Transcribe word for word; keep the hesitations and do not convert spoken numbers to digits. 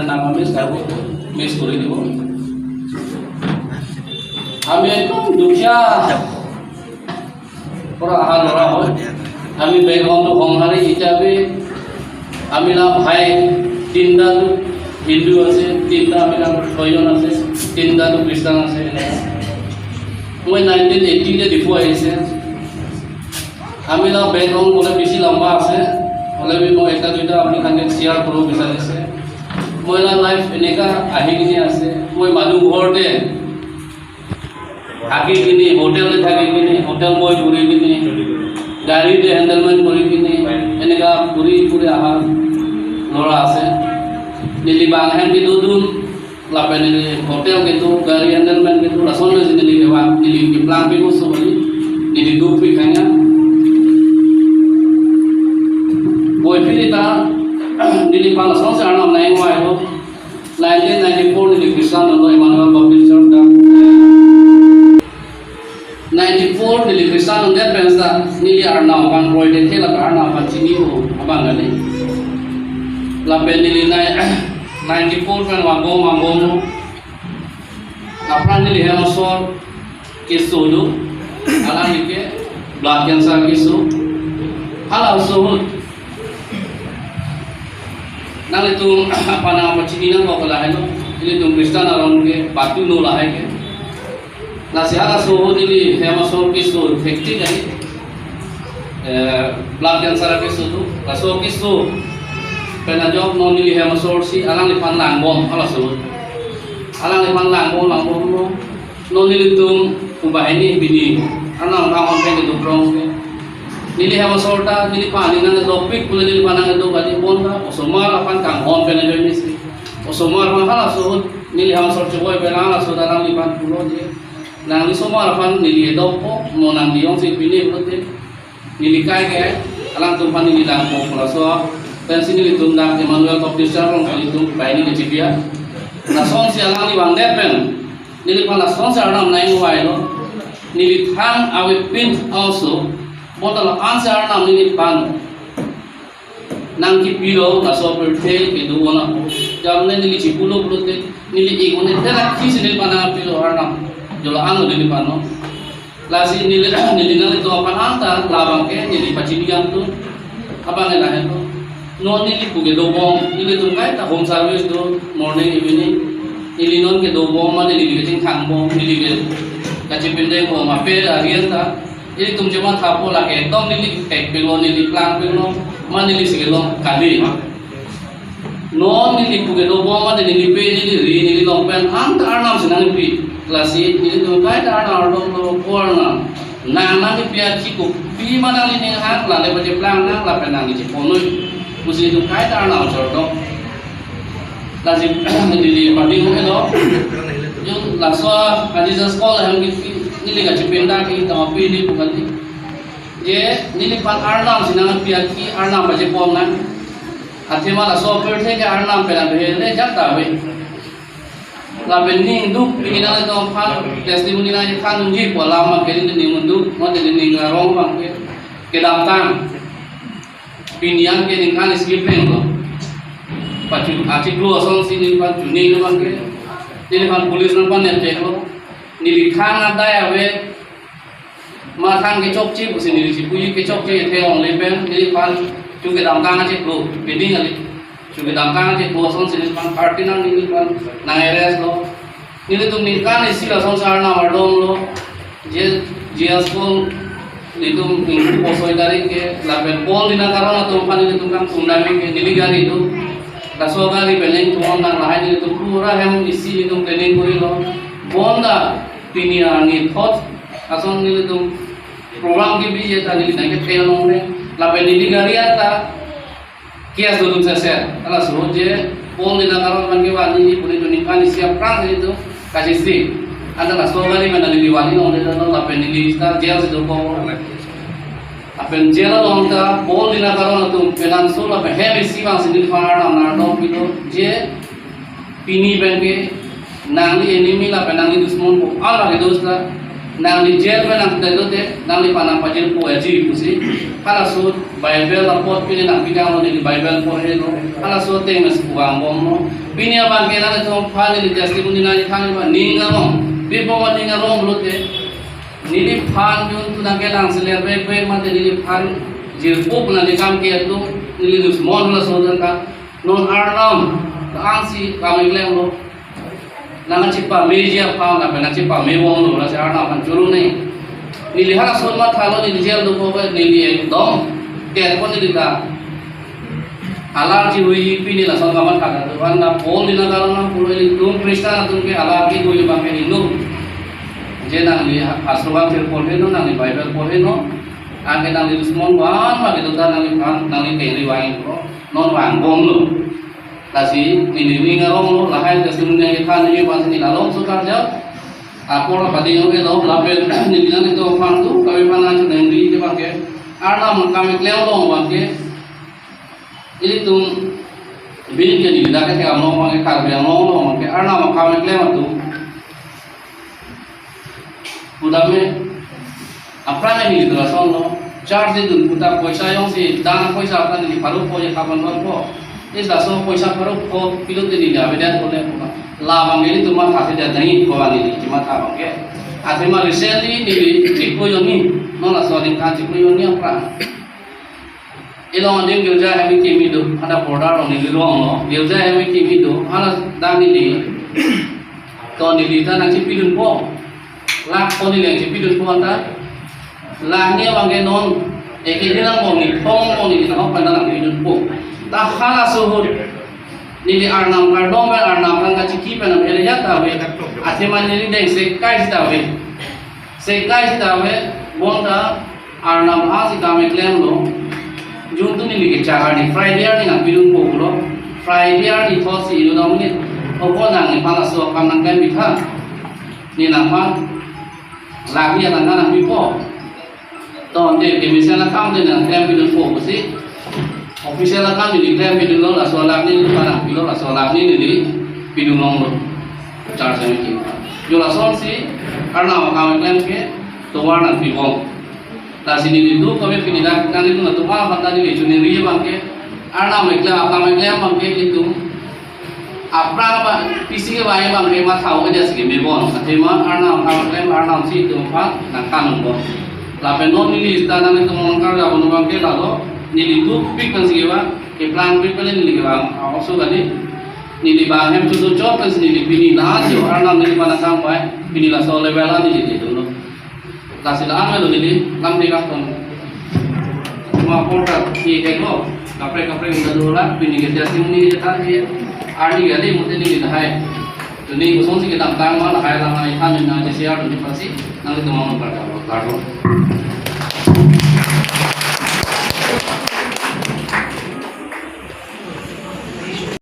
নাম আমি চাব, মিছ কৰি দিব। আমি একদম দুখীয়া পৰা অহা ল'ৰা হয়। আমি বেকগ্ৰাউণ্ডটো সংসাৰী হিচাপে আমি না ভাই তিনিটা হিন্দু আছে, তিনিটা আমি না ছয়জন আছে, তিনিটা খ্ৰীষ্টান আছে। মই নাইনটিন এইটিতে ডিফু আহিছে। আমি না বেকগ্ৰাউণ্ড বোলে বেছি লম্বা আছে, হ'লে বি মই এটা দুটা আপোনালোকে শ্বেয়াৰ কৰিব বিচাৰিছে। মই না লাইফ এনেকা আহি কিনি আছে। মই মানুহ ঘৰতে থাকি কিনি, হোটেলতে থাকি কিনি, হোটেল বয় কৰি কিনি, গাড়ীতে হেণ্ডেলমেণ্ট কৰি কিনি, এনেকা ঘূৰি ঘূৰি অহা ল'ৰা আছে। Neli bang hem kedodun, lapen neli hotel kedo, gari handleman kedo, lason le neli kevang, neli keplang pi musu bali, neli duk pi kanya. Boy pili ta, neliphan lasonsi Arnam nang ingvailo. Nineteen ninety-four neli Christian lo, Emmanuel Baptist Church ta. Ninety-four neli Christian lo det pen ta, neli Arnam aphan kroidethe lapen Arnam aphan chini-o abang kali. Lapen neli nai-, ninety-four pen vangom vangom lo. Aphrang neli hem asor keso do, alangli ke blood cancer keso. Halaso ahut nanglitum aphan nangpachini nangkok lahai lo, ilitum Christian aron ke batu no lahai ke. Lasi halaso ahut neli hem asor keso hektik ai. Eh, blood cancer akeso do, laso keso pen ajok non neli hem asor si alangliphan langbom, halaso. Alangliphan langbom, langbom lo. Non nelitum ubahini bini, Arnam kanghon pen kedo prong ke. Neli hem asor ta, neliphan neli nangdopik pule neliphan nangdo kali bonta, osomar aphan kanghon pen ajoine si. Osomar aphan halaso ahut, neli hem asor choboi pen halaso ta nangliphan pulo je. Nangli osomar aphan neli edokpo, mo nangli jongsi pine pulote. Neli kai ke, alangtum aphan neli langpo laso, pensi nelitum dak Emmanuel Baptist Church along nelitum bai neli chipiya. Lasonsi alangli vangdet pen, neliphan lasonsi Arnam nang ingvailo. Neli thang ave pin also, bonta la-ansi Arnam neliphan nangkipilo, laso pirthe kedo-an ako. Jam le neli chipulo pulote, neli ik-un-e te la khisi neliphan nangpilo Arnam. Jo la-an lo neliphan no. Lasi neli, neli nanglitum aphan anta labang ke neli pachini jam tu. Abang ke lahen tu. Non neli pu kedobom, nelitum kaita home service do, morning, evening. Neli non kedobom ma neli kachingthangbom, neli ke kachipindengbom, ape arian ta. Ilitum chemathapo lake, ekdom neli thekpiklo, neli plangpiklo, ma neli si kelong kali. Non neli pu kedobom ma neli pe, neli ri, neli long pen, anta Arnam si nangpi. Lasi nelitum kaita Arnam arlong lo ko Arnam. Nang nangpi achi kopi ma nangli ning hak, lale pacheplang nang, lapen nangli cheponoi. Pusi nelitum kaita Arnam chordo. Lasi neli padi ho lo. Jun laso a Jesus call hem ki neli kachipinda ki tama pi neli pu kali. Je neliphan Arnam si nangpi aki Arnam pachepon nang. Athema laso pirthe ke Arnam pen abhele jat ta ave. Lapen ning duk pini nanglitum aphan testimony nangthan unji pu alam ma ke ning duk, mate ning arong abang ke kedamtang. Pini an ke ningkan isi plenglo. Pachu achiklo asonsi neliphan chuning abang ke. Neliphan police nangpanep cheklo. Neli thang adai ave. Ma thang kechokche pusi neli chipuji kechokche the ongle pen neliphan chu kedamtang achiklo. Bini kali. Chu kedamtang achiklo asonsi neliphan party nang neliphan nang arrest lo. Nelitum ningkan isi lason Arnam arlong lo, je, je askol nelitum ingpu posoi tarik ke, lapen Paul Dinakaron atum aphan nelitum kangtung nami ke, neli gari do, laso gari beleng tuon nang lahai nelitum pura hem isi nelitum planning korilo, bonta pini arni thot ason nelitum program kebi je ta neli nangkethe longle, lapen neli gari anta K S dodun sese, halaso je, Paul Dinakaron aphan kevan neli puni tuning kan isi aphrang nelitum, kachisi. Anta laso gari mana neli vani longle lo, lapen neli ista jail si dopo. Lapen jail along ta, Paul Dinakaron atum, penang sul, lapen hem isi vangsi neliphan Arnam nangdok pilo, je, pini pen ke, nangli enemy lapen nangli dusmon ko, ala ke dos ta, Nangli jail pen nangtelo te, nangliphan nangpajirpo aji pusi. Halaso Bible apot pini nangpidamlo, neli Bible porhelo. Halaso ateng mes puang bomlo. Pini abang ke nanglitum aphan neli testimony nangthan ba ning arong. Biboma ning arong lote. Neliphan jun tu nangkelang seler bek bek mate neliphan jirpo nangli kam ke atum neli dusmon halaso tangka. Non Arnam, ta-an si kam keklemlo. Nangchipame ji aphan, lapen nangchipame bomlo, lasi Arnam aphan choro ne. Neli halason mathalo, neli jail dokok, neli ekdom, ket pon neli ta. Alar chihui pini lason kamatha ta, tuhan na Paul neli na dalam na pulo ilitum Kristan atum ke alar chihui abang ke hingno. Je nangli asroga thir porheno, nangli Bible porheno, anke nangli dusmon wan, ma gitu ta nangli phan, nangli tengri wang ko, non wang bomlo. Lasi neli ning aronglo, lahai testimony nangthan neli phan si neli along sukar ja. Apor apa ding oke lo, lapen neli nangtum aphan tu, kami phan nangchoningri ke abang ke. Arnam kam keklem long abang ke. Ilitum bin ke neli dak ke kam long abang ke, Karbi Anglong long abang ke. Arnam kam keklem atum. Pudam me, aphrang neli tu lasonlo, charge dun puta poisa jongsi, dang poisa aphrang neli pharo pho je kapan don pho. Is laso poisa pharo pho pilote neli avedet pho le pho. La abang ke ilitum matha si det nangji ko abang neli, cuma tha abang ke. Athema recently neli chiklo jonni, non laso aningkan chiklo jonni aphrang. Ilong adim girja hem kimi do, ada border along neli ronglo, girja hem kimi do, hala dang neli. To neli ta nangchipidunpo. Lakh ko neli nangchipidunpo anta. Lakh ni abang ke non, eke din angbong ni, thong angbong ni, nahok pen ta nangpidunpo. Ta halaso ahut. Neli Arnam kardom pen Arnam aphan kachiki pen abang ere jat ta ave. Athema neli deng sekai sita ave. Sekai sita ave, bonta Arnam aphan si kam keklemlo. Jun tu neli kechak arni Friday arni nangpidunpo pulo. Friday arni thot si ilo dam ni. Oko nang nephan laso akam nangklem pitha. Ne nangphan lakh ni atangka nangpipo. To ante kemesen akam te nangklempidunpo pusi. Official akam neli klempidunlo, laso lakh ni nangphan nangpilo, laso lakh ni neli pidun longlo. Charge neli ki. Jo lasonsi Arnam akam keklem ke tovar nangpibom. Lasi neli tu kami pini dak nangtum atum aphan ta neli choningri abang ke. Arnam keklem akam keklem abang ke ilitum. Aphrang abang pisi ke abang abang ke matha oke dia si keme bon. Athema Arnam akam keklem Arnam si itum aphan nangkanbom. Lapen non neli sita nangtum nangkarjabom abang ke lalo. Neli dukpik nang si ke abang. Keplang pik pale neli ke abang. Aoso kali. Neli abang hem chutu chot nang si neli pini la jo Arnam neliphan nangkangpai. Pini laso level an neli didunlo. Lasi la-an melo neli, lam di kakon. Cuma porta si heko, kaprek kaprek minta dola, pini ke testimony ke tadi, arni kali mungkin neli lahai. Tuni kosong si kedamtang ma lahai lam nangthan nang J C R tuni pasi, nangtum mangno kardom, kardom.